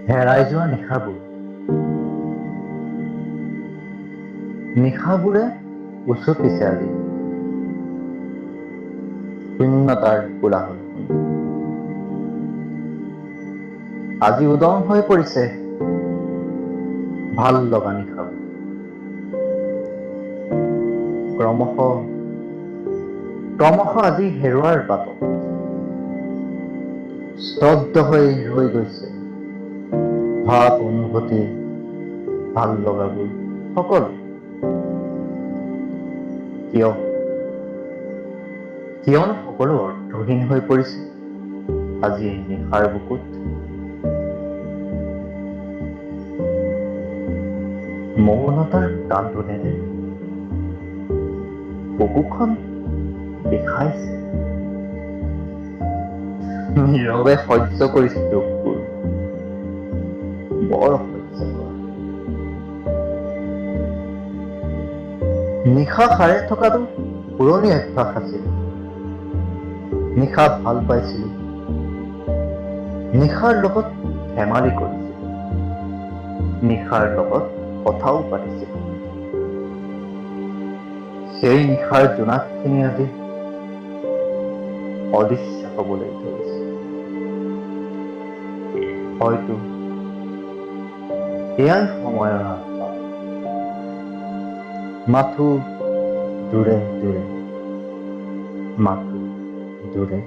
হেৰাই যোৱা নিশাবোৰ, নিশাবোৰে উচুপিছে আজি শূন্যতাৰ কোলাহল। আজি উদং হৈ পৰিছে ভাল লগা নিশাবোৰ। ক্ৰমশ ক্ৰমশ আজি হেৰুৱাৰ বাটত স্তব্ধ হৈ ৰৈ গৈছে ভাৱ, অনুভূতি, ভাল লগাবোৰ সকলো। কিয় কিয়নো সকলো অৰ্থহীন হৈ পৰিছে আজি এই নিশাৰ বুকুত? মৌনতাৰ কান্দোনেৰে বুকুখন বিষাইছে। নীৰৱে সহ্য কৰিছে দুখবোৰ, বৰ অসহ্যকৰ। নিশা সাৰে থকাটো পুৰণি অভ্যাস আছিল। নিশা ভাল পাইছিলো, নিশাৰ লগত ধেমালি কৰিছিলো, নিশাৰ লগত কথাও পাতিছিলো। সেই নিশাৰ জোনাকখিনি আজি অদৃশ্য হবলৈ ধৰিছে। হয়তো এয়াই সময়ৰ আহ্বান। মাথো দূৰে দূৰে, মাথো দূৰে।